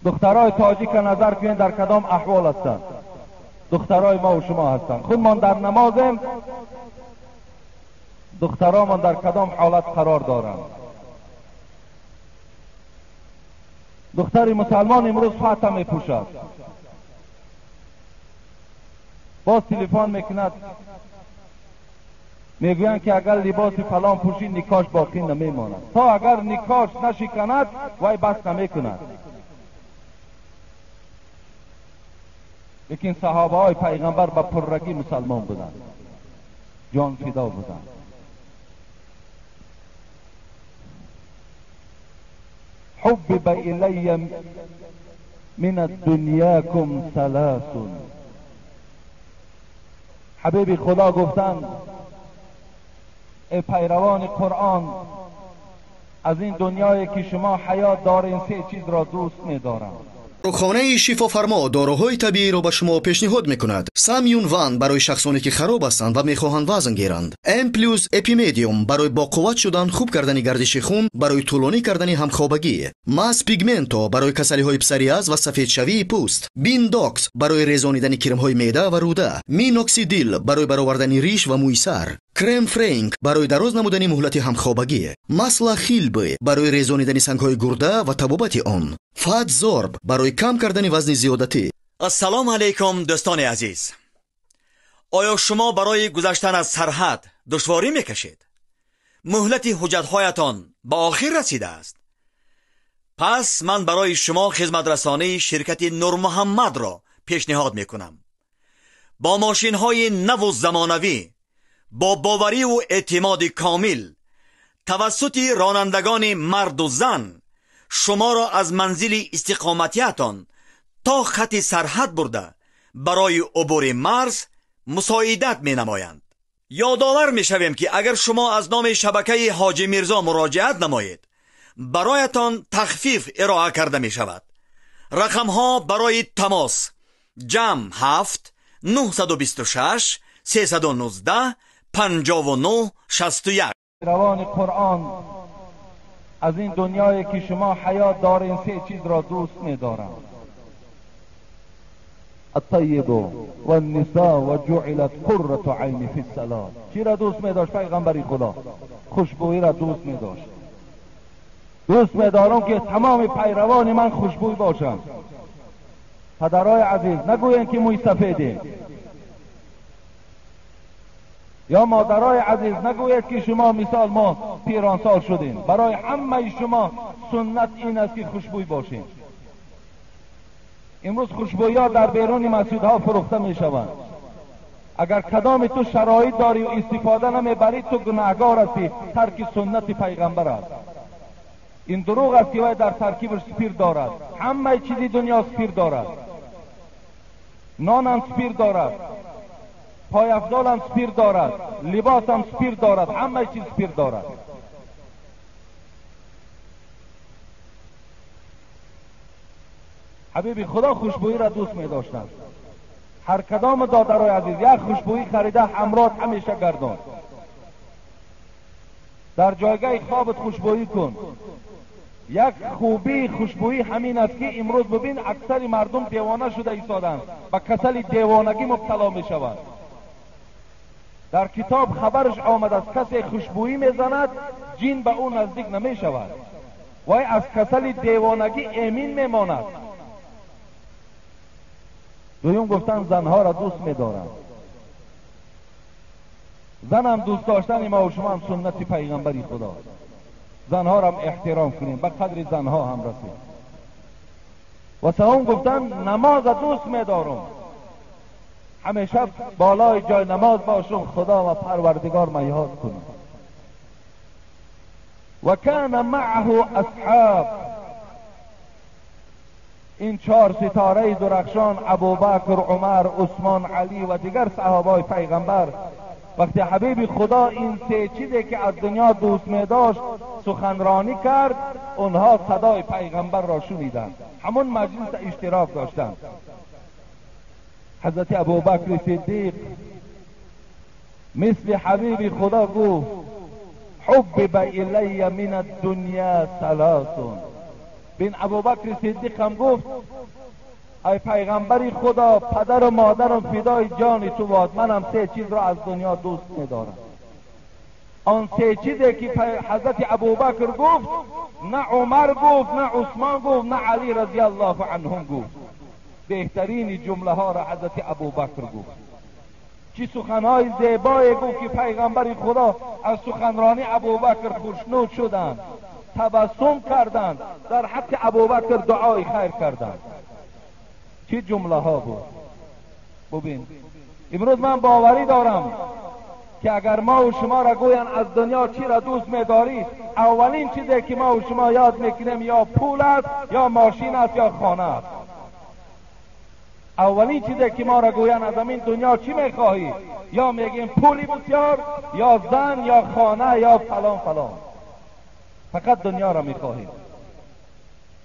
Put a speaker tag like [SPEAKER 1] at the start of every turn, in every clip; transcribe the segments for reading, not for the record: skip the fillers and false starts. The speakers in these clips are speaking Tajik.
[SPEAKER 1] دخترای تاجیک نظر کنید در کدام احوال هستند. دخترای ما و شما هستند. خودمان در نمازیم، دخترامون در کدام حالت قرار دارند. دختر مسلمان امروز فاطمه میپوشد، باز تلفن میکند، میگویند که اگر لباس فلان پوشی نکاش باقی نمیماند. تا اگر نکاش نشکند وای بس نمیکند. لیکن صحابه های پیغمبر به پررگی مسلمان بودند، جان فدا بودند. حبب الی من الدنیاکم ثلاث. حبیب خدا گفتند ای پیروان قرآن، از این دنیایی که شما حیات دارین سه چیز را دوست می‌دارم.
[SPEAKER 2] Дорухонаи Шифофармо доруҳои табииро ба шумо пешниҳод мекунад. Самюн Ван барои шахсоне ки хароб ҳастанд ва мехоҳанд вазн гиранд. М плюс Эпимедиум барои боқувват шудан, хуб кардани гардиши хун, барои тӯлонӣ кардани ҳамхобагӣ. Мас Пигменто барои касалиҳои псориаз ва сафедшавии пӯст. Биндокс барои резонидани кирмҳои меъда ва рӯда. Миноксидил барои баровардани риш ва мӯи сар. Крем Френк барои дароз намудани муҳлати ҳамхобагӣ. Масла Хилбе барои резонидани сангҳои гурда ва табобати он. Фатзорб барои кам кардани вазни зиёдатӣ.
[SPEAKER 3] Ассалому алайкум дӯстони азиз. Оё шумо барои гузаштан аз сарҳад душворӣ мекашед? Муҳлати ҳуҷҷатҳоятон ба охир расидааст. Пас ман барои шумо хизматрасонии ширкати Нурмуҳаммадро пешниҳод мекунам. Бо мошинҳои наву замонавӣ, бо бовариву эътимоди комил, тавассути ронандагони марду зан шуморо аз манзили истиқоматиятон то хати сарҳад бурда барои убури марз мусоидат менамоянд. Ёдовар мешавем ки агар шумо аз номи шабакаи Ҳоҷи Мирзо муроҷиат намоед, бароятон тахфиф ироа карда мешавад. Рақамҳо барои тамос: ҷамъ 7 926 319 59 61.
[SPEAKER 1] روان قرآن از این دنیایی که شما حیات دارین سه چیز را دوست می‌دارم: الطیب والنساء وجعلت قرة عینی فی الصلاة. چی را دوست می‌داشت پیغمبری خدا؟ خوشبویی را دوست می‌داشت. دوست می‌دارم که تمام پیروان من خوشبوی باشند. پدرای عزیز نگویند که موی سفیده، یا مادرای عزیز نگوید که شما مثال ما پیرانسال شدیم. برای همه شما سنت این است که خوشبوی باشیم. امروز خوشبویی ها در بیرون مسجدها فروخته می شوند. اگر کدام تو شرایط داری و استفاده نمیبری تو گناهگار هستی، ترک سنت پیغمبر است. این دروغ است که وی در ترکیبش سپیر دارد. همه چیزی دنیا سپیر دارد. نان هم سپیر دارد، پای افضال هم سپیر دارد، لباس هم سپیر دارد، همه چیز سپیر دارد. حبیب خدا خوشبویی را دوست می داشتند. هر کدام دادرای عزیز یک خوشبویی خریده همراه همیشه گردان. در جایگاه خوابت خوشبویی کن. یک خوبی خوشبویی همین است که امروز ببین اکثر مردم دیوانه شده ایستادند، به کسل دیوانگی مبتلا می شوند. در کتاب خبرش آمد است کسی خوشبویی میزند جین به او نزدیک نمی شود، وای از کسل دیوانگی امین میماند. دویم گفتن زنها را دوست میدارم. زنم دوست داشتن ما و شما هم سنت پیغمبری خدا. زنها را هم احترام کنیم، به قدر زنها هم رسیم. و سوم گفتن نماز دوست میدارم، همیشه بالای جای نماز باشم، خدا و پروردگار ما یاد کنم. و کان معه اصحاب. این چهار ستاره درخشان، ابوبکر، عمر، عثمان، علی و دیگر صحابای پیغمبر، وقتی حبیب خدا این سه چیزی که از دنیا دوست می داشت سخنرانی کرد، اونها صدای پیغمبر را شنیدند، همون مجلس اشتراک داشتند. حضرت ابوبکر صدیق مثل حبیب خدا گفت حبب الی من الدنیا ثلاث. بین ابوبکر صدیق هم گفت ای پیغمبری خدا، پدر و مادرم فدای جان تو باد، منم سه چیز را از دنیا دوست می‌دارم. آن سه چیزی که حضرت ابوبکر گفت، نه عمر گفت، نه عثمان گفت، نه علی رضی الله عنهم گفت. بهترین جمله ها را حضرت ابوبکر گفت. چی سخنهای زیبایی گفت که پیغمبر خدا از سخنرانی ابوبکر خوشنود شدند، تبسم کردند، در حق ابوبکر دعای خیر کردند. چه جمله ها بود. ببین امروز من باوری دارم که اگر ما و شما را گویند از دنیا چی را دوست می‌داری، اولین چیزی که ما و شما یاد میکنیم یا پول است، یا ماشین است، یا خانه است. اولین چیزی که ما را گویند از این دنیا چی میخواهی، یا میگیم پولی بسیار، یا زن، یا خانه، یا فلان فلان. فقط دنیا را میخواهیم.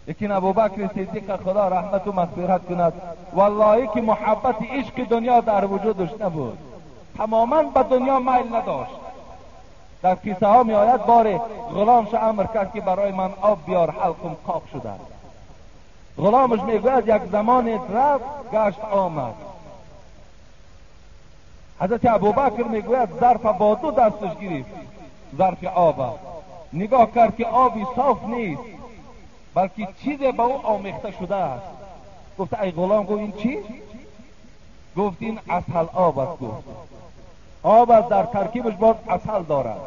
[SPEAKER 1] لیکن ابوبکر صدیق خدا رحمت و مغفرت کند، والله که محبت عشق دنیا در وجودش نبود، تماما به دنیا میل نداشت. در کیسه ها می آید بار غلامش امر کرد که برای من آب بیار، حلقم قاق شده. غلامش میگوید یک زمان رفت گشت آمد. حضرت ابوبکر میگوید ظرف با دو دستش گرفت، ظرف آب، نگاه کرد که آبی صاف نیست بلکه چیزی به او آمیخته شده است. گفت ای غلام، گفت این چی؟ گفت این عسل آب است. گفت آب است، در ترکیبش باز عسل دارد.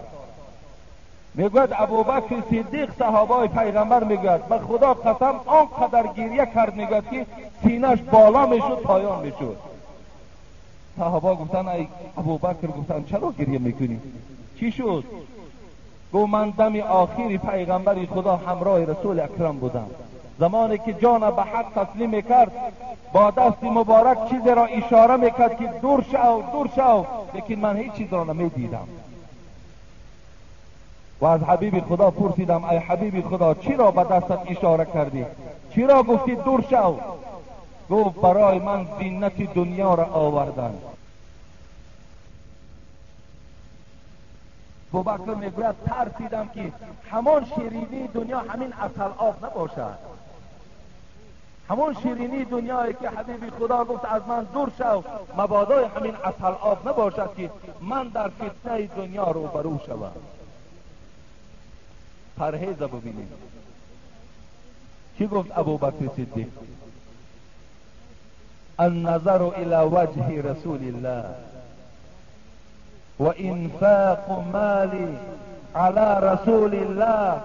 [SPEAKER 1] میگوید ابوبکر صدیق صحابای پیغمبر میگوید به خدا قسم آنقدر گریه کرد، میگوید که سینه‌اش بالا میشد پایان میشد. صحابا گفتن ای ابوبکر، گفتن چرا گریه میکنی؟ چی شد؟ گفت من دم آخری پیغمبر خدا همراه رسول اکرم بودم، زمانی که جان به حق تسلیم میکرد با دست مبارک چیزی را اشاره میکرد که دور شو دور شو، لیکن من هیچ چیز را نمیدیدم. و از حبیب خدا پرسیدم ای حبیب خدا چرا به دستت اشاره کردی؟ چرا گفتی دور شو؟ گفت برای من زینت دنیا را آوردن. ابوبکر میگوید ترسیدم که همان شیرینی دنیا همین عسل آب نباشد، همون شیرینی دنیایی که حبیب خدا گفت از من دور شو، مبادای همین عسل آب نباشد که من در فتنه دنیا روبرو شوم. پرهیز ببینیم چی گفت ابوبکر صدیق؟ النظر الى وجه رسول الله و انفاق مالی على رسول الله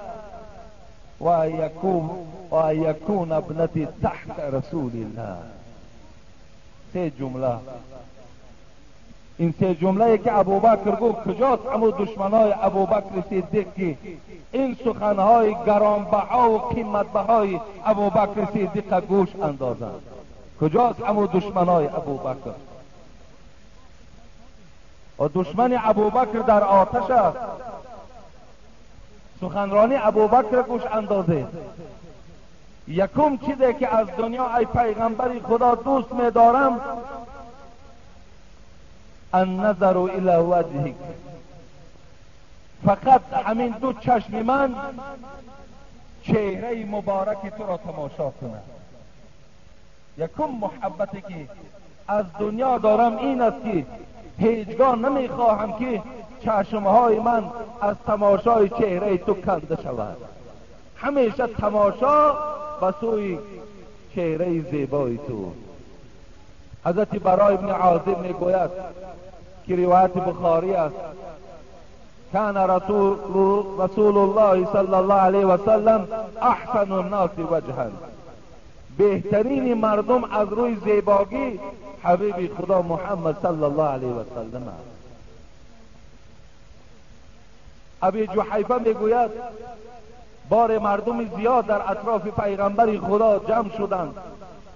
[SPEAKER 1] و یکون ابنتی تحت رسول الله. سه جمله، این سه جمله که ابوبکر گفت کجاست همون دشمنای ابوبکر صدیق که این سخنهای گرانبها و قیمتبهای ابوبکر صدیق گوش اندازند؟ کجاست همون دشمنای ابوبکر؟ و دشمن ابوبکر در آتش است. سخنرانی ابوبکر گوش اندازه. یکم چیزی که از دنیا ای پیغمبر خدا دوست می‌دارم النظر الی وجهک، فقط همین دو چشم من چهره مبارک تو را تماشا کنم. یکم محبتی که از دنیا دارم این است که هیچگاه نمیخواهم که چشمهای من از تماشای چهره تو کنده شود، همیشه تماشا به سوی چهره زیبای تو. حضرت برای ابن عازب میگوید که روایت بخاری است، کان رسول الله صلی الله علیه و سلم احسن الناس وجها، بهترین مردم از روی زیباگی حبیب خدا محمد صلی الله علیه و سلم است. ابی جحیفه میگوید بار مردم زیاد در اطراف پیغمبر خدا جمع شدند،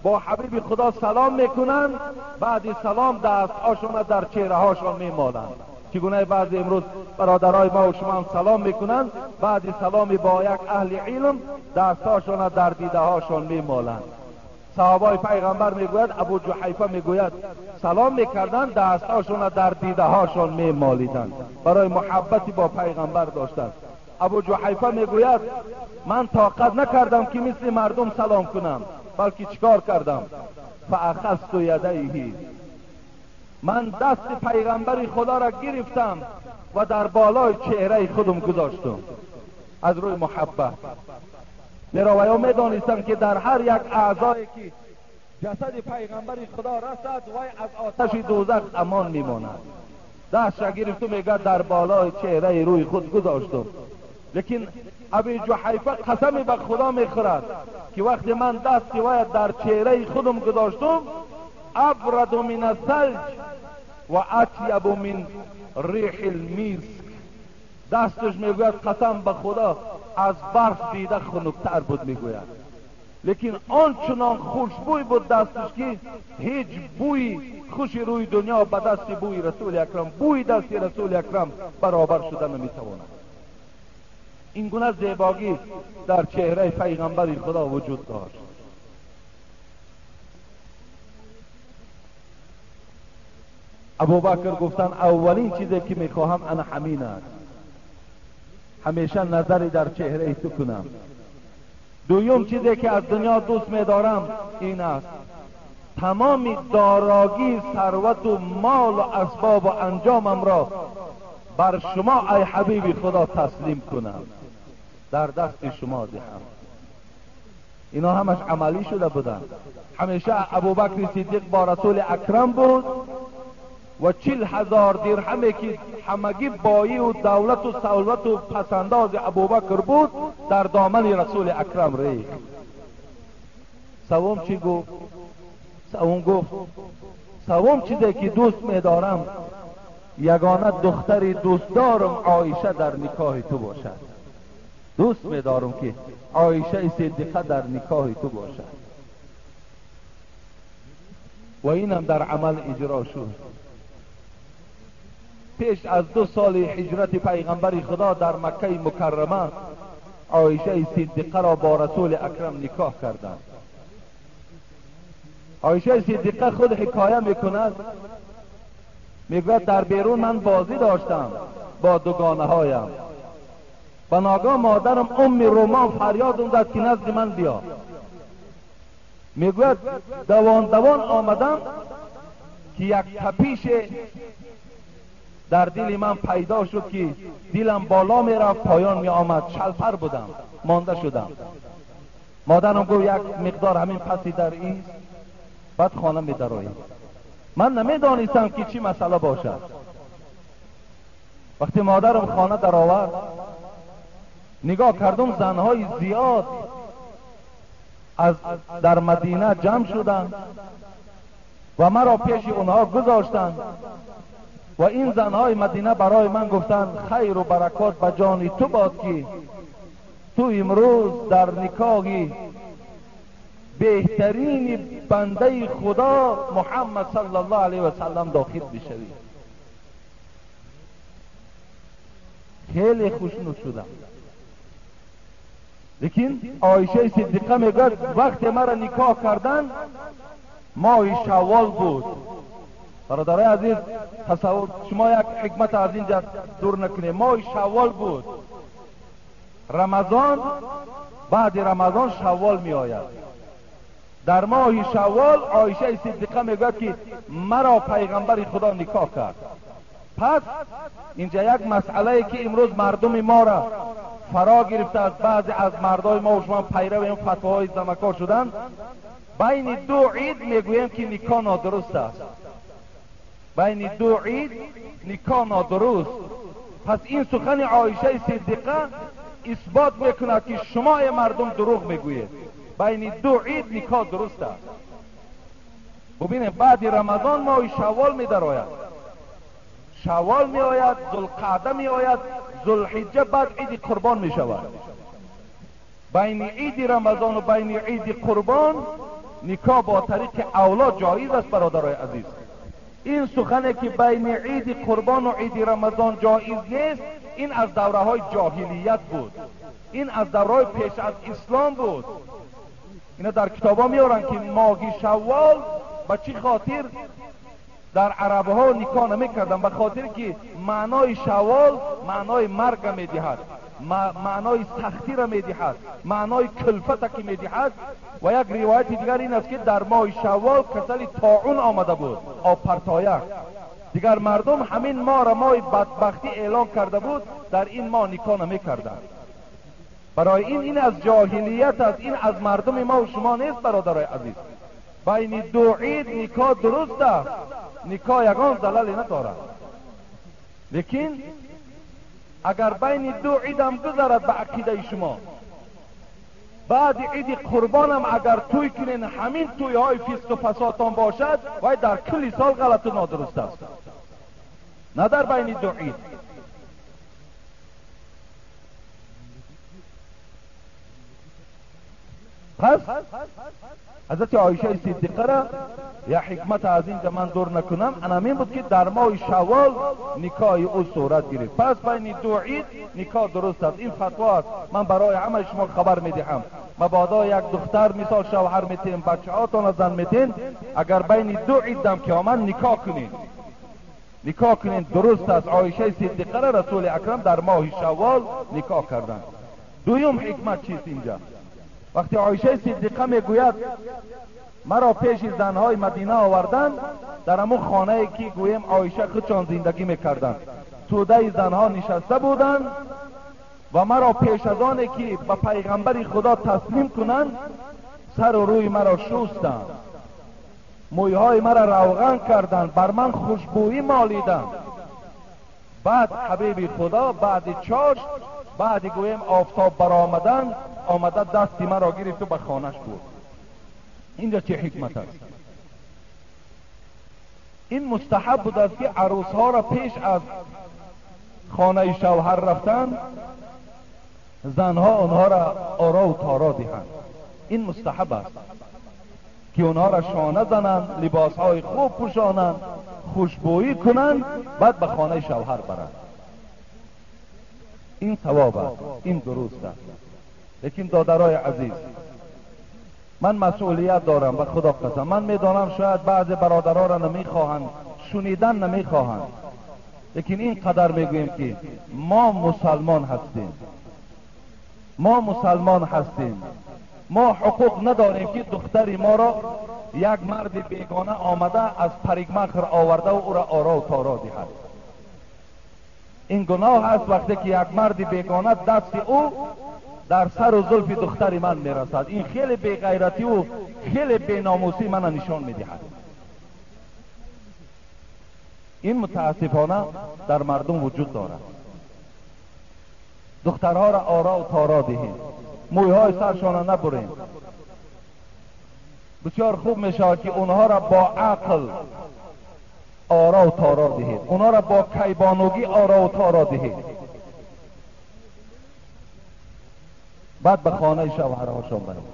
[SPEAKER 1] با حبیب خدا سلام میکنند، بعد سلام دستهاشون در چهره هاشون میمالند. چگونه بعضی امروز برادرای ما و شما هم سلام میکنند، بعد سلام با یک اهل علم دستهاشون در دیده هاشون میمالند. صحابای پیغمبر میگوید، ابو جحیفه میگوید سلام میکردند، دستهاشون در دیده هاشون میمالیدند، برای محبتی با پیغمبر داشتند. Абу Ҷуҳайфа мегӯяд ман тоқат накардам ки мисли мардум салом кунам, балки чикор кардам? فاخذت یدیه، من دست پیغمبر خدا را گرفتم و در بالای چهره خودم گذاشتم از روی محبت. زیرا ویا میدانستم که در هر یک اعضایی که جسد پیغمبر خدا رسد وی از آتش دوزخ امان میماند. دستش را گرفت و میگه در بالای چهره روی خود گذاشتم. لیکن ابی جحیفه قسمی به خدا میخورد که وقتی من دست وی در چهره خودم گذاشتم، ابرد من الثلج و اطیب من ریح المسک، دستش میگوید قسم به خدا از برف دیده خنکتر بود میگوید، لیکن آنچنان خوشبوی بود دستش که هیچ بوی خوش روی دنیا به دست بوی رسول اکرم، بوی دست رسول اکرم برابر شده نمیتواند. این گونه زیبایی در چهره پیغمبر خدا وجود داشت. ابوبکر گفتن اولین چیزی که میخواهم انا همین است، همیشه نظری در چهره تو کنم. دوم چیزی که از دنیا دوست میدارم این است، تمام دارایی، ثروت و مال و اسباب و انجامم را بر شما ای حبیب خدا تسلیم کنم، در دست شما دهم. اینا همش عملی شده بودن. همیشه ابوبکر صدیق با رسول اکرم بود و 40,000 درهمی که همگی بایی و دولت و ثروت و پسنداز ابوبکر بود در دامن رسول اکرم ریخت. سوم چی گفت؟ سوم گفت سوم چیزی که دوست میدارم یگانه دختری دوست دارم عایشه در نکاح تو باشد. دوست میدارم که عایشه صدیقه در نکاح تو باشد. و اینم در عمل اجرا شد. پیش از 2 سال هجرت پیغمبر خدا در مکه مکرمه عایشه صدیقه را با رسول اکرم نکاح کردند. عایشه صدیقه خود حکایه میکند، میگوید در بیرون من بازی داشتم با دوگانه هایم و ناگاه مادرم ام رومان فریادم زد که نزد من بیا. میگوید دوان دوان آمدم که یک تپیش در دل من پیدا شد که دلم بالا میرفت پایان می آمد، شلپر بودم، مانده شدم. مادرم گفت یک مقدار همین پسی در ایست بعد خانه می درآیی. من نمیدانستم که چی مسئله باشد. وقتی مادرم خانه در آورد نگاه کردم زنهای زیاد از در مدینه جمع شدند و مرا پیش اونها گذاشتند و این زنهای مدینه برای من گفتند خیر و برکات به جان تو باد که تو امروز در نکاح بهترین بنده خدا محمد صلی الله علیه و سلم داخل بشوی. خیلی خوشنود شدم. لیکن عایشه صدیقه میگوید وقت مرا نکاح کردن ماه شوال بود. برادرای عزیز تصور شما یک حکمت از اینجا دور نکنید. ماه شوال بود، رمضان، بعد رمضان شوال می آید. در ماه شوال عایشه صدیقه میگوید که مرا پیغمبر خدا نکاح کرد. پس اینجا یک مسئله که امروز مردم ما را فرا گرفته از بعضی از مردای ما و شما پیرو این فتواهای زمکا شدن، بین دو عید میگوییم که نکاح نادرست است. بین دو عید نکاح نادرست. پس این سخن عایشه صدیقه اثبات میکند که شما مردم دروغ میگویید. بین دو عید نکاح درست است. ببینید بعد رمضان ماه شوال می درآید، شوال می آید، ذوالقعده می آید، ذوالحجه، بعد عید قربان می شود. بین عید رمضان و بین عید قربان نکاح با طریق اولا جایز است. برادرای عزیز این سخنه که بین عید قربان و عید رمضان جایز نیست، این از دوره های جاهلیت بود، این از دوره پیش از اسلام بود. اینا در کتابا میارن که ماه شوال به چی خاطر در عرب ها نکاح نمیکردن؟ به خاطر که معنای شوال معنای مرگ میدهد. маънои сахтиро медиҳад, маънои кулфата ки медиҳад. Ва як ривояти дигар ин аст ки дар моҳи шаввол касали тоун омада буд, обпартояк. Дигар мардум ҳамин моҳро моҳи бадбахтӣ эълон карда буд, дар ин моҳ никоҳ намекарданд. Барои ин аз ҷоҳилият аст, ин аз мардуми мо ва шумо нест, бародарои азиз. Байни ду ид никоҳ дуруст аст, никоҳ ягон залале надорад. Лекин агар байни ду идам гузарад ба ақидаи шумо, баъди иди қурбонам агар тӯй кунен, ҳамин тӯйҳои фисқу фасодтон бошад, вай дар кулли сол ғалату нодуруст аст, на дар байни ду ид. Пас ҳазрати Оишаи Сиддиқара як ҳикмат аз инҷа ман дур накунам, анамин буд ки дар моҳи шаввол никоҳи ӯ сурат гирифт. Пас байни ду ид никоҳ дуруст аст. Ин фатво аст, ман барои ҳамаи шумо хабар медиҳам. Мабодо як духтар мисол шавҳар метиҳем, бачаҳотонро зан метиҳем, агар байни ду идам ки омад никоҳ кунед, никоҳ кунед, дуруст аст. Оишаи Сиддиқара Расули Акрам дар моҳи шаввол никоҳ карданд. Дуюм ҳикмат чист инҷа? Вақте Оишаи Сиддиқа мегӯяд маро пеши занҳои Мадина оварданд, дар ҳамон хонае ки гӯем Оиша худшон зиндагӣ мекарданд, тӯдаи занҳо нишаста буданд ва маро пеш аз оне ки ба пайғамбари Худо таслим кунанд, сару рӯи маро шустанд, мӯйҳои маро равған карданд, бар ман хушбӯӣ молиданд. Баъд ҳабиби Худо баъди чошт, баъди гӯем офтоб баромадан, омада дасти маро гирифту ба хонаш бурд. Инҷа чӣ ҳикмат аст? Ин мустаҳаб будааст ки арӯсҳоро пеш аз хонаи шавҳар рафтан занҳо онҳоро орову торо диҳанд. Ин мустаҳаб аст ки онҳоро шона зананд, либосҳои хуб пӯшонанд, хушбӯӣ кунанд, баъд ба хонаи шавҳар баранд. Ин савоб аст, ин дуруст аст. Лекин додарои азиз, ман масъулият дорам, ба Худо қасам. Ман медонам шояд баъзе бародаронро намехоҳанд, шунидан намехоҳанд, лекин ин қадар мегӯем ки мо мусалмон ҳастем, мо мусалмон ҳастем. Мо ҳуқуқ надорем ки духтари моро як марди бегона омада аз парикмахр оварда ӯро орову торо диҳад. Ин гуноҳ аст вақте ки як марди бегона дасти ӯ дар сару зулфи духтари ман мерасад. Ин хеле беғайративу хеле беномусӣ мана нишон медиҳад. Ин мутаассифона дар мардум вуҷуд дорад. Духтарҳоро орову торо диҳем, мӯйҳои саршонро набурем. Бисёр хуб мешавад ки онҳоро бо ақл орову торо диҳед, онҳоро бо кайбонугӣ орову торо диҳед, баъд ба хонаи шавҳарҳошон баред.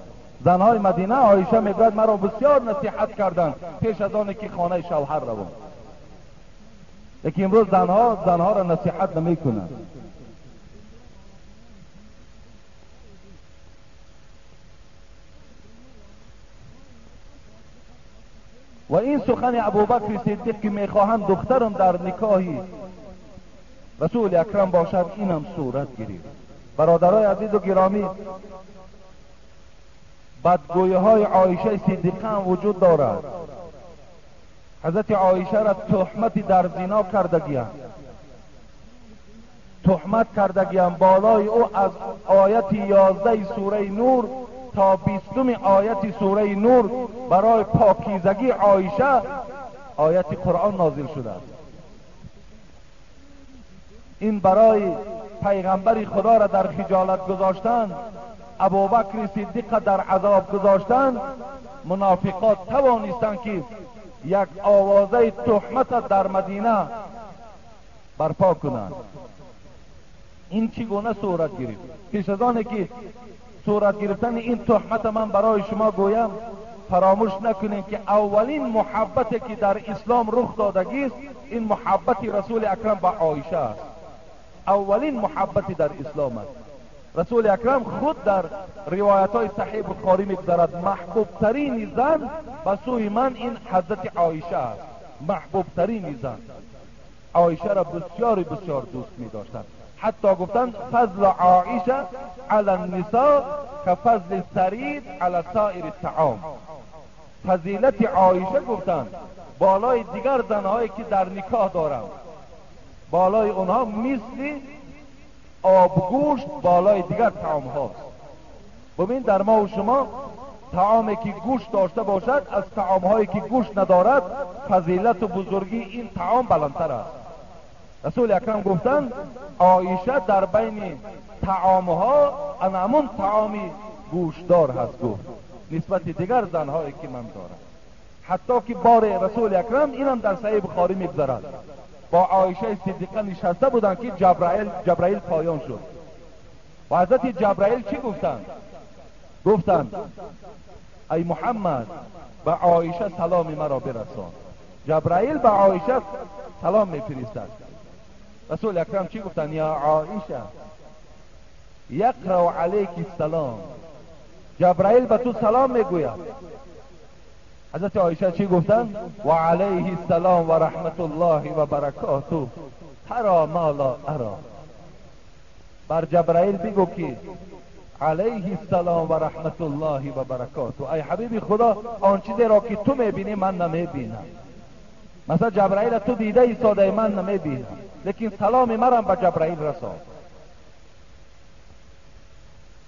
[SPEAKER 1] Занҳои Мадина, Оиша мегӯяд, маро бисёр насиҳат карданд пеш аз оне ки хонаи шавҳар равам. Лекин имрӯз занҳоро насиҳат намекунанд. Ва ин сухани Абубакри Сиддиқ ки мехоҳанд духтарам дар никоҳи Расули Акрам бошад, инам сурат гирифт. Бародарои азизу гиромӣ, бадгӯиҳои Оишаи Сиддиқа ҳам вуҷуд дорад. Ҳазрати Оишаро туҳмати дар зино кардагиям, туҳмат кардагиям. Болои ӯ аз ояти 11 сураи Нур то 20 ояти сураи Нур барои покизагии Оиша ояти Қуръон нозил шудааст. Ин барои пайғамбари Худоро дар хиҷолат гузоштан, Абубакри Сиддиқа дар азоб гузоштан, мунофиқот тавонистанд ки як овозаи туҳмата дар Мадина барпо кунанд. Ин чӣ гуна сурат гирифт? Пеш аз оне ки сурат гирифтани ин туҳмата ман барои шумо гӯям, фаромӯш накунем ки аввалин муҳаббате ки дар ислом рух додагист, ин муҳаббати Расули Акрам ба Оиша аст. Аввалин муҳаббати дар ислом аст. Расули Акрам худ дар ривоятҳои Саҳиҳ Бухорӣ мегузарад, маҳбубтарини зан ба сӯи ман ин ҳазрати Оиша аст. Маҳбубтарини зан. Оишаро бисёри бисёр дӯст медоштанд. حتی گفتند فضل عایشه علی النساء کفضل الثرید علی سایر الطعام. فضیلت عایشه گفتند بالای دیگر زنهایی که در نکاح دارند، بالای اونها مثل آبگوشت بالای دیگر طعام هاست. ببین در ما و شما طعامی که گوشت داشته باشد از طعامهایی که گوشت ندارد فضیلت و بزرگی این طعام بلندتر است. رسول اکرم گفتند عایشه در بین طعامها انمون طعامی گوشتدار هست، گفت نسبت دیگر زنهایی که من دارم. حتی که بار رسول اکرم اینم در صحیح بخاری میگذرد، با عایشه صدیقه نشسته بودند که جبرائیل پایان شد و حضرت جبرائیل چی گفتند؟ گفتند ای محمد به عایشه سلام مرا برسان. جبرائیل به عایشه سلام میفرستد. رسول اکرم چی گفتند؟ یا عایشه یقرأ علیک السلام، جبرائیل به تو سلام میگوید. حضرت عایشه چی گفتند؟ و علیه السلام و رحمت الله و برکاته ترا ما لا ارا. بر جبرائیل بگو که علیه السلام و رحمت الله و برکاته، ای حبیب خدا آن چیزی را که تو میبینی من نمیبینم. مثلا جبرائیل تو دیده ایستاده من نمیبینم، لیکن سلام مرم به جبرائیل رساند.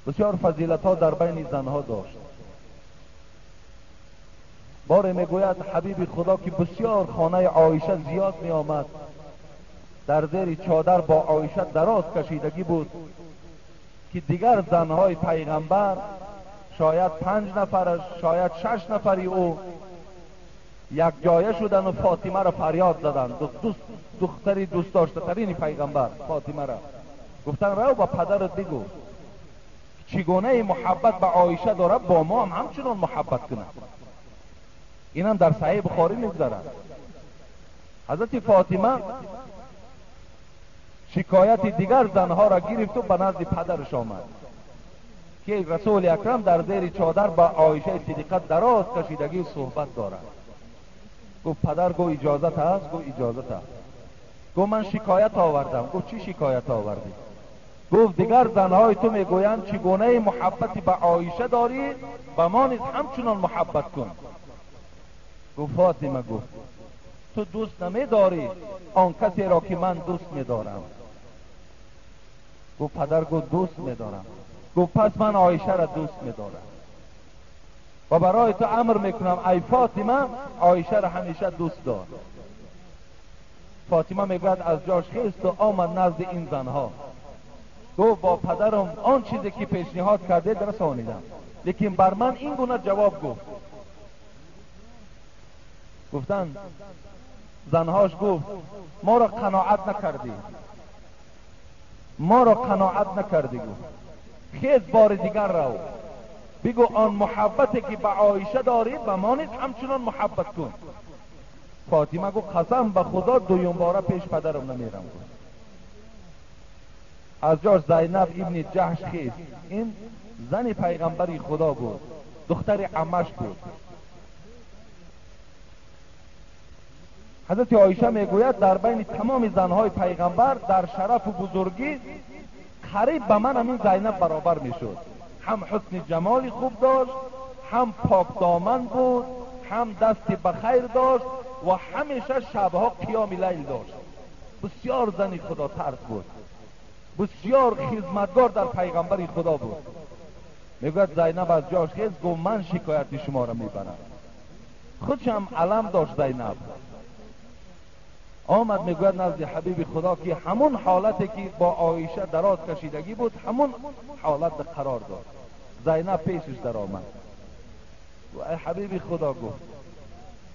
[SPEAKER 1] بسیار فضیلت ها در بین زنها داشت. باره میگوید حبیب خدا که بسیار خانه عایشه زیاد می آمد، در زیر چادر با عایشه دراز کشیدگی بود که دیگر زنهای پیغمبر شاید 5 نفرش شاید 6 نفری او یک جایه شدن و فاطمه را فریاد زدند، دختری دوست داشته ترین پیغمبر فاطمه را گفتن رو با پدرت بگو چگونه محبت به عایشه داره با ما هم همچنان محبت کنه. اینم در صحیح بخاری میگذرد. حضرت فاطمه شکایت دیگر زنها را گرفت و به نزد پدرش آمد که رسول اکرم در زیر چادر با عایشه صدیقه دراز کشیدگی صحبت دارد. گفت پدر، گفت اجازت هست؟ گفت اجازت هست. گفت من شکایت آوردم. گفت چی شکایت آوردی؟ گفت دیگر زنهای تو میگویند چگونه محبتی به عایشه داری به ما نیز همچنان محبت کن. گفت فاطمه، گفت تو دوست نمیداری آن کسی را که من دوست میدارم. گفت پدر، گفت دوست میدارم. گفت پس من عایشه را دوست میدارم و برای تو امر میکنم ای فاطمه عایشه را همیشه دوست دار. فاطمه میگوید از جاش خیست و آمد نزد این زنها. گفت با پدرم آن چیزی که پیشنهاد کرده رسانیدم، لیکن بر من این گونه جواب گفت. گفتن زنهاش گفت ما را قناعت نکردی، ما را قناعت نکردی. گفت خیز بار دیگر رو بگو آن محبتی که به عایشه داری به ما نیز همچنان محبت کن. فاطمه گفت قسم به خدا دویم باره پیش پدرم نمیرم. گفت از جاش زینب ابن جحش خیست. این زن پیغمبری خدا بود، دختر عمش بود. حضرت عایشه میگوید در بین تمام زنهای پیغمبر در شرف و بزرگی قریب به من همین زینب برابر میشد. هم حسن جمالی خوب داشت، هم پاک دامن بود، هم دست بخیر داشت و همیشه شبها قیام لیل داشت. بسیار زن خدا ترس بود، بسیار خدمتگار در پیغمبر خدا بود. میگوید زینب از جاش خیز گفت من شکایت شما را میبرم. خودش هم علم داشت زینب. آمد میگوید نزد حبیب خدا که همون حالتی که با عایشه دراز کشیدگی بود همون حالت قرار داد. زینب پیشش در آمد و ای حبیب خدا، گفت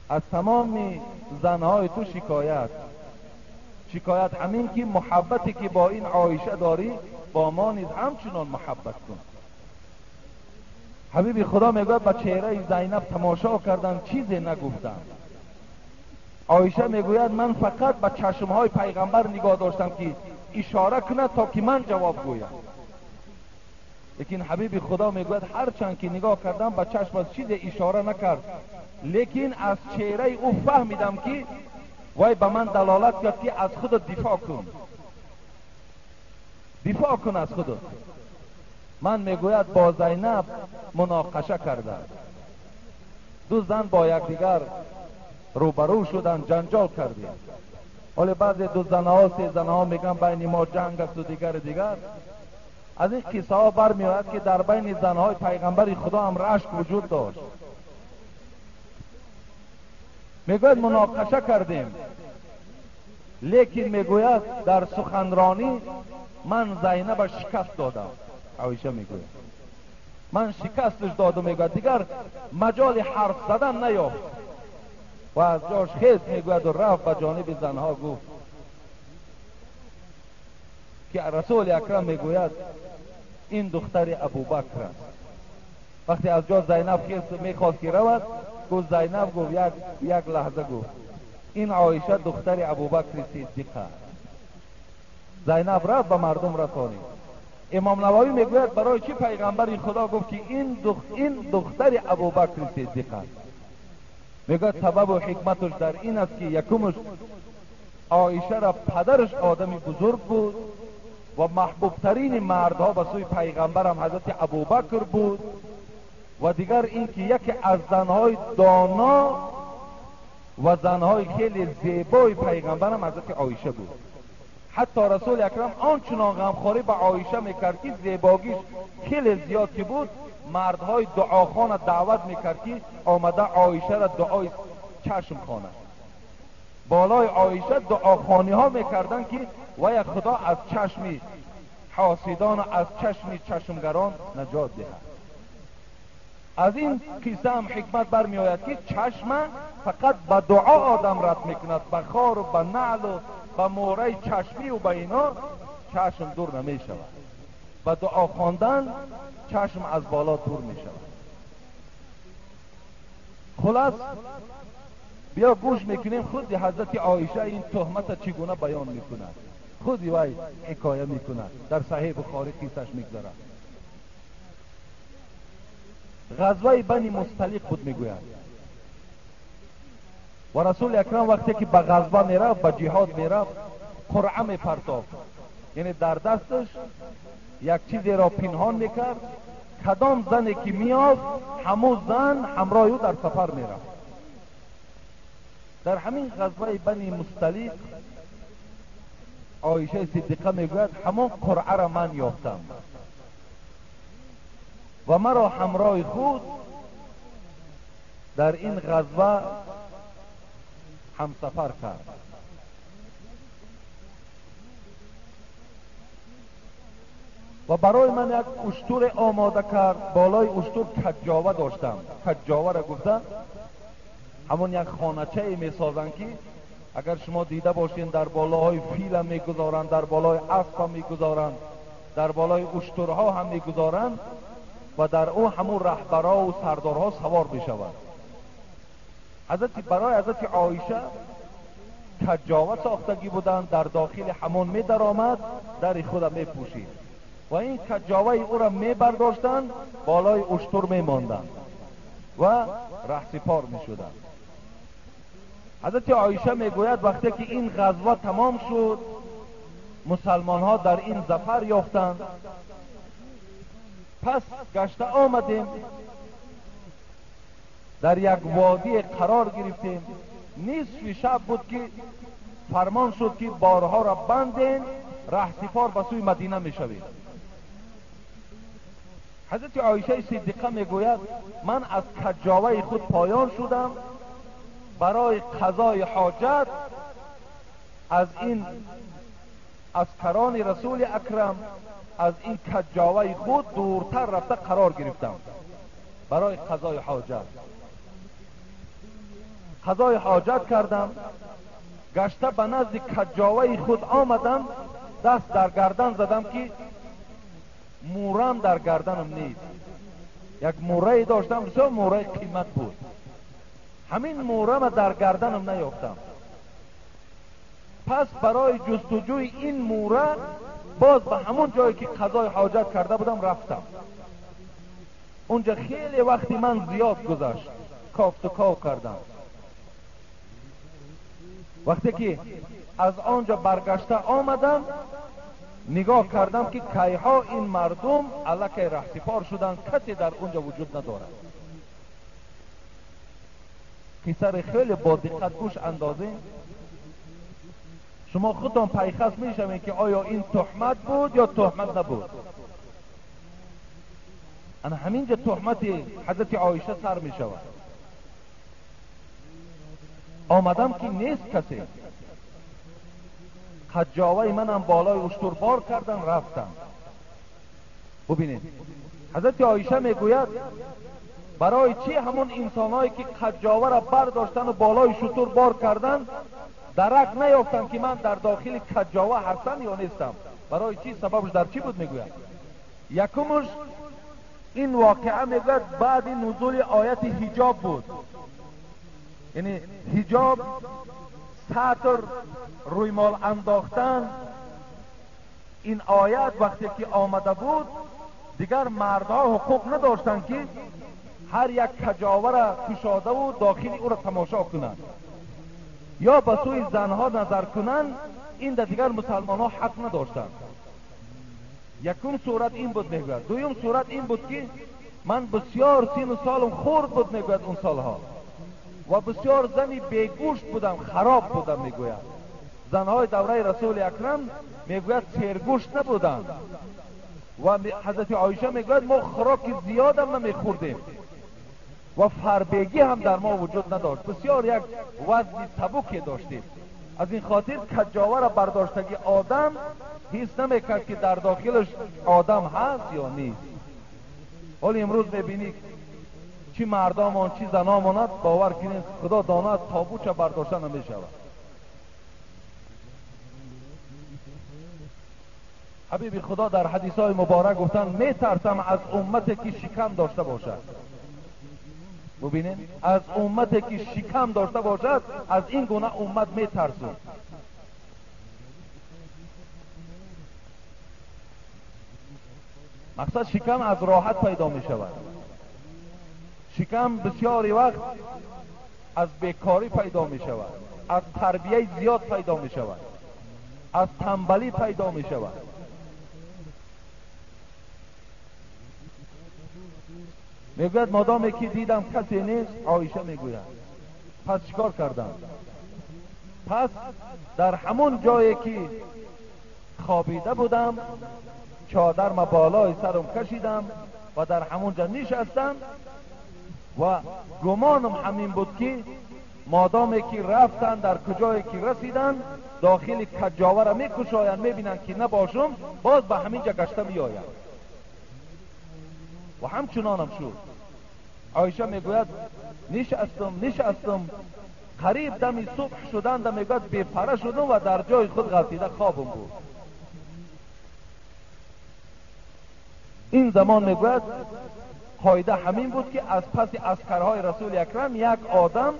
[SPEAKER 1] از تمام زنهای تو شکایت، شکایت همین که محبتی که با این عایشه داری با ما نیز همچنان محبت کن. حبیب خدا میگوید به چهره زینب تماشا کردن، چیزی نگفتم. عایشه میگوید من فقط به چشمهای پیغمبر نگاه داشتم که اشاره کند تا که من جواب گویم. لیکن حبیب خدا میگوید هرچند که نگاه کردم به چشم از چیز اشاره نکرد، لیکن از چهره او فهمیدم که وای به من دلالت کرد که از خود دفاع کن. Дифоъ кун аз худат. Ман мегӯяд бо Зайнаб муноқаша кардам. Ду зан бо якдигар рӯбарӯ шуданд, ҷанҷол кардем. Ҳоле баъзе ду занаҳо, се занаҳо мегӯянд байни мо ҷанг аст ва дигару дигар. Аз ин қиссаҳо бармеояд ки дар байни занҳои пайғамбари Худо ҳам рашк вуҷуд дошт. Мегӯяд муноқаша кардем, лекин мегӯяд дар суханронӣ ман Зайнаба шикаст додам. Оиша мегӯяд ман шикасташ додам, мегӯяд дигар маҷоли ҳарф задан наёфт ва аз ҷош хест, мегӯяд ва рафт ба ҷониби занҳо гуфт ки Расули Акрам мегӯяд ин духтари Абубакр аст. Вақте аз ҷо Зайнаб хест мехост ки равад, гуфт Зайнаб, гуфт як лаҳза, гуфт ин Оиша духтари Абубакри Сиддиқ аст. Зайнаб рафт ба мардум расонид. Имом Нававӣ мегӯяд барои чӣ пайғамбари Худо гуфт ки ин духтари Абубакри Сиддиқ аст? Мегӯяд сабабу ҳикматаш дар ин аст ки якумаш Оишаро падараш одами бузург буд ва маҳбубтарини мардҳо ба сӯи пайғамбарам ҳазрати Абубакр буд ва дигар ин ки яке аз занҳои доно ва занҳои хеле зебои пайғамбарам ҳазрати Оиша буд. Ҳатто Расули Акрам ончунон ғамхорӣ ба Оиша мекард ки зебогиш хеле зиёд ки буд, мардҳои дуохона даъват мекард ки омада Оишаро дуои чашм хонад. Болои Оиша дуохониҳо мекарданд ки вая Худо аз чашми ҳосидону аз чашми чашмгарон наҷот диҳад. Аз ин қисса ҳам ҳикмат бармеояд ки чашма фақат ба дуо одам рад мекунад, ба хору ба наълу ба мӯраи чашмию ба ино чашм дур намешавад. Ба дуо хондан чашм аз боло дур мешавад. Хулас биё гӯш мекунем худи ҳазрати Оиша ин туҳмата чӣ гуна баён мекунад, худи вай ҳикоя мекунад. Дар Саҳеҳи Бухорӣ қиссаш мегузарад. Ғазваи Бани Мусталиқ буд, мегӯяд, ва Расули Акрам вақте ки ба ғазва мерафт, ба ҷиҳод мерафт, қуръа мепартофт, яъне дар дасташ як чизеро пинҳон мекард. Кадом зане ки меёфт, ҳамун зан ҳамроҳи ӯ дар сафар мерафт. Дар ҳамин ғазваи Бани Мусталиқ Оишаи Сиддиқа мегӯяд ҳамон қуръаро ман ёфтам ва маро ҳамроҳи худ дар ин ғазва ҳамсафар кард. Ва барои ман як уштуре омода кард. Болои уштур каҷҷова доштам. Каҷҷоваро гуфта ҳамон як хоначае месозанд ки агар шумо дида бошед дар болоҳои филам мегузоранд, дар болои аспам мегузоранд, дар болои уштурҳо ҳам мегузоранд ва дар ӯ ҳамун раҳбарову сардорҳо савор мешаванд. Барои ҳазрати Оиша каҷҷова сохтагӣ буданд, дар дохили ҳамон медаромад, дари худа мепӯшид ва ин каҷҷоваи ӯро мебардоштанд, болои уштур мемонданд ва раҳсипор мешуданд. Ҳазрати Оиша мегӯяд вақте ки ин ғазва тамом шуд, мусалмонҳо дар ин зафар ёфтанд, пас гашта омадем, дар як водие қарор гирифтем. Нисфи шаб буд ки фармон шуд ки борҳоро бандем, раҳсипор ба сӯи Мадина мешавем. Ҳазрати Оишаи Сиддиқа мегӯяд ман аз каҷҷоваи худ поён шудам барои қазои ҳоҷат аз ин аскарони Расули Акрам, аз ин каҷҷоваи худ дуртар рафта қарор гирифтам барои қазои ҳоҷат. Қазои ҳоҷат кардам, гашта ба назди каҷҷоваи худ омадам, даст дар гардан задам ки мӯрам дар гарданам нест. Як мӯрае доштам, бисёр мӯраи қимат буд. Ҳамин мӯрама дар гарданам наёфтам. Пас барои ҷустуҷӯи ин мӯра боз ба ҳамон ҷое ки қазои ҳоҷат карда будам рафтам. Унҷа хеле вақти ман зиёд гузашт, кофту ков кардам. Вақте ки аз он ҷо баргашта омадам, нигоҳ кардам ки кайҳо ин мардум аллакай раҳсипор шуданд, касе дар унҷа вуҷуд надорад. Қиссаро хеле бо диққат гӯш андозем. Шумо худтон пайхас мешавед ки оё ин туҳмат буд ё туҳмат набуд. Ана ҳаминҷа туҳмати ҳазрати Оиша сар мешавад. Омадам ки нест касе. Қаҷҷоваи манам болои уштур бор кардан рафтам. Бубинед, ҳазрати Оиша мегӯяд барои чӣ ҳамон инсонҳое ки қаҷҷоваро бардоштану болои шутур бор кардан дарак наёфтанд ки ман дар дохили каҷҷова ҳастам ё нестам? Барои чӣ? Сабабш дар чӣ буд мегӯяд? Якумш ин воқеа мегӯяд баъди нузули ояти ҳиҷоб буд. Яъне ҳиҷоб, сатр, рӯймол андохтан, ин оят вақте ки омада буд дигар мардҳо ҳуқуқ надоштанд ки ҳар як каҷовара кушодаву дохили ӯро тамошо кунанд ё ба сӯи занҳо назар кунанд. Ин да дигар мусалмонҳо ҳақ надоштанд. Якум сурат ин буд мегӯяд. Дуюм сурат ин буд ки ман бисёр сину солам хурд буд мегӯяд он солҳо ва бисёр зани бегӯшт будам, хароб будам мегӯяд. Занҳои давраи расули акрам мегӯяд сергӯшт набуданд ва ҳазрати Оиша мегӯяд мо хӯроки зиёдам намехӯрдем ва фарбегӣ ҳам дар мо вуҷуд надошт. Бисёр як вазни сабуке доштем. Аз ин хотир каҷҷоваро бардоштаги одам ҳис намекард ки дар дохилаш одам ҳаст ё нест. Ҳоло имрӯз мебинӣ чӣ мардомон чӣ заномонад, бовар кунед худо донад тобуча бардошта намешавад. Ҳабиби худо дар ҳадисҳои муборак гуфтанд метарсам аз уммате ки шикам дошта бошад. Бубинед, аз уммате ки шикам дошта бошад, аз ин гуна уммат метарсум. Мақсад шикам аз роҳат пайдо мешавад. Шикам бисёри вақт аз бекорӣ пайдо мешавад, аз тарбияи зиёд пайдо мешавад, аз танбалӣ пайдо мешавад. Мегӯяд модоме ки дидам касе нест, Оиша мегӯяд пас чикор кардам? Пас дар ҳамон ҷое ки хобида будам чодарма болои сарам кашидам ва дар ҳамон ҷо нишастам ва гумонам ҳамин буд ки модоме ки рафтанд дар куҷое ки расиданд дохили каҷҷоваро мекушоянд, мебинанд ки набошам, боз ба ҳамин ҷо гашта меоянд. Ва ҳамчунонам шуд. Оиша мегӯяд нишастум, қариб дами субҳ шуданда мегӯяд бепара шудум ва дар ҷои худ ғалтида хобам буд. Ин замон мегӯяд қоида ҳамин буд ки аз паси аскарҳои расули акрам як одам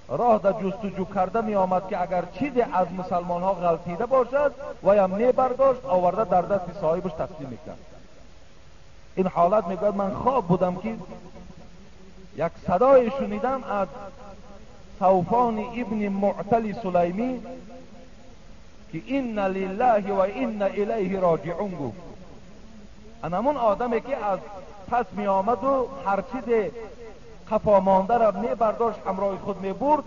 [SPEAKER 1] роҳ да ҷустуҷӯ карда меомад ки агар чизе аз мусалмонҳо ғалтида бошад ваям мебардошт, оварда дар дасти соҳибаш таслим мекард. Ин ҳолат мегӯяд ман хоб будам ки як садое шунидам аз Савфони ибни Муътали Сулаймӣ ки инна лиллаҳи ва инна илайҳи роҷиун гуфт. Ана ҳамон одаме ки аз пас меомаду ҳар чизе қафомондаро мебардошт ҳамроҳи худ мебурд,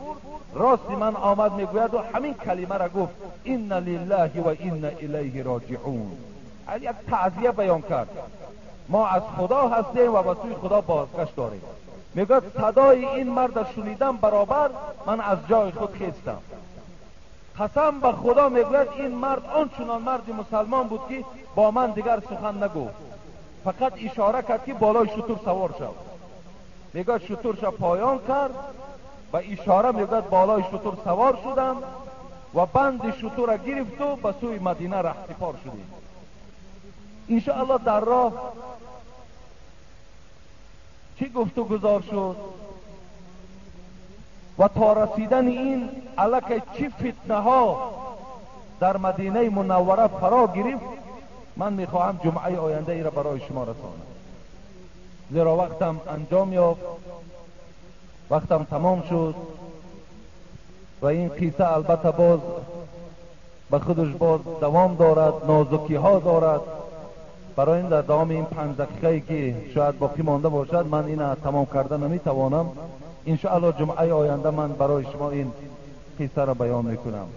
[SPEAKER 1] рости ман омад мегӯяду ҳамин калимаро гуфт инна лиллаҳи ва инна илайҳи роҷиун. Як таъзия баён кард. Мо аз худо ҳастем ва ба сӯи худо бозгашт дорем. Мегӯяд садои ин марда шунидам баробар ман аз ҷои худ хестам. Қасам ба худо мегӯяд ин мард он чунон марди мусалмон буд ки бо ман дигар сухан нагуфт, фақат ишора кард ки болои шутур савор шав. Мегӯяд шутурша поён кард ба ишора мегӯяд болои шутур савор шудам ва банди шутурра гирифту ба сӯи Мадина раҳсипор шудем. Иншоаллоҳ дар роҳ чӣ гуфту гузор шуд ва то расидани ин аллакай чӣ фитнаҳо дар Мадинаи Мунаввара фаро гирифт, ман мехоҳам ҷумъаи ояндаиро барои шумо расонам. Зеро вақтам анҷом ёфт, вақтам тамом шуд ва ин қисса албатта боз به خودش باز دوام دارد، نازکی ها دارد. برای این در دوام این 5 دقیقه که شاید باقی مانده باشد من این تمام کرده نمیتوانم. انشاءالله جمعه آینده من برای شما این قصه را بیان میکنم.